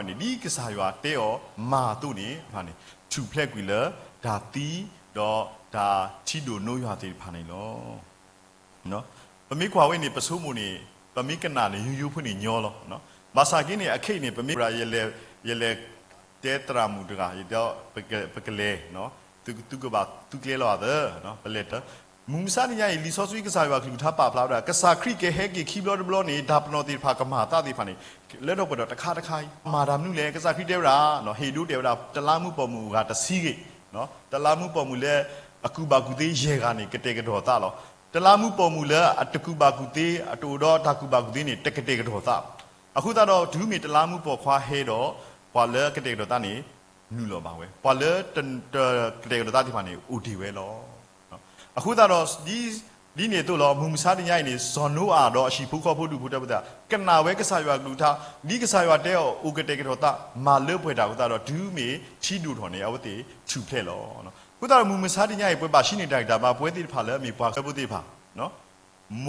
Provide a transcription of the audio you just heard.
န့ၣ် ဒ်ကစၢ်ယွၤတဲအီၤမၤအသိးန့ၣ် န့ၣ် ထူၣ်ဖျဲးကွံာ်လၢ တၢ်သံ ဒီးတၢ်ထံဒိၣ်နိယွၤသ့ၣ်တဖၣ်န့ၣ်လီၤ. ပမ့ၢ်ကွၢ်ဝဲန့ၣ် ပဆိကမိၣ်န့ၣ် ပမ့ၢ်ကနၣ်န့ၣ် ယိယိဖိန့ၣ်ညီလီၤ. ဘၣ်ဆၣ်က့န့ၣ် အခဲအံၤန့ၣ် ပမ့ၢ် ယလဲၤ ယလဲၤတဲသရၣ်မုၣ်တဂၤ ယတဲ ပကလဲၤ သုကဘၣ်သူကျဲလီၤသၢ ပလဲၤတၢ် မုၢ်မဆါတနံၤညါအံၤ လံာ်စီဆှံကစၢ်ယွၤကလုၢ်ကထါပာ်ဖျါဝဲဒၣ် ကစၢ်ခရံာ်ကဟဲက့ၤခံဘျီတဘျီန့ၣ် တၢ်ပနီၣ်သ့ၣ်တဖၣ်ကမၤအသးသ့ၣ်တဖၣ်န့ၣ် လၢထီၣ်ပှဲၤထီၣ်တခါတခါအံၤ မၤတၢ်မနုၤလဲၣ်. ကစၢ်ခရံာ်တဲဝဲဒၣ် ဟ့ၣ်ဒိတဲဝဲဒၣ် တလးမူးပိာ်မုၣ်အဂၤတဆံဂ့ၤ တလးမူးပိာ်မုၣ်လၢ အကူၣ်ဘၣ်ကူၣ်သ့ယဲၢ်ဂၤန့ၣ် ကတဲာ်ကတီၤသးလီၤ. တလးမူးပိာ်မုၣ်လၢအတကူၣ်ဘၣ်ကူၣ်သ့ အတအိၣ်ဒီးတၢ်ကူၣ်ဘၣ်ကူၣ်သ့န့ၣ် တကတဲာ်ကတီၤသးဘၣ်. အဃိသတးဒီး တုၤမ့ၢ်တလးမူးပိာ်ခွါဟဲဒီး ပှၤလၢကတဲာ်ကတီၤသးန့ၣ် နုာ်လီၤဘၣ်ဝဲ ပှၤလၢတကတဲာ်ကတီၤသးသ့ၣ်တဖၣ်န့ၣ် အိၣ်တ့ၢ်ဝဲလီၤ. အဃိသတးဒီး ဒ်န့ၣ်အသိးလီၤ မုၢ်မဆါတနံၤညါအံၤန့ၣ် စီၤနိအၤဒီးအဟံၣ်ဖိဃီဖိဒူၣ်ဖိထၢဖိသ့ၣ်တဖၣ် ကနၣ်ဝဲကစၢ်ယွၤကလုၢ်ကထါ ဒ်ကစၢ်ယွၤတဲအီၤ အိၣ်ကတဲာ်ကတီၤသး မၤလၢပှဲၤတၢ်အဃိသတးဒီး တုၤမ့ၢ်ထံဒိၣ်ထီၣ်န့ၣ် အဝဲသ့ၣ်ထူၣ်ဖျဲးလီၤ. အဃိသတးဒီး မုၢ်မဆါတနံၤညါအံၤ ပှၤဘၣ်ဟံးန့ၢ်တၢ်ဂံၢ်တၢ်ဘါ ပဝဲသ့ၣ်တဖၣ်လၢအမ့ၢ်ပှၤဃၢဖိသ့ၣ်တဖၣ် မိ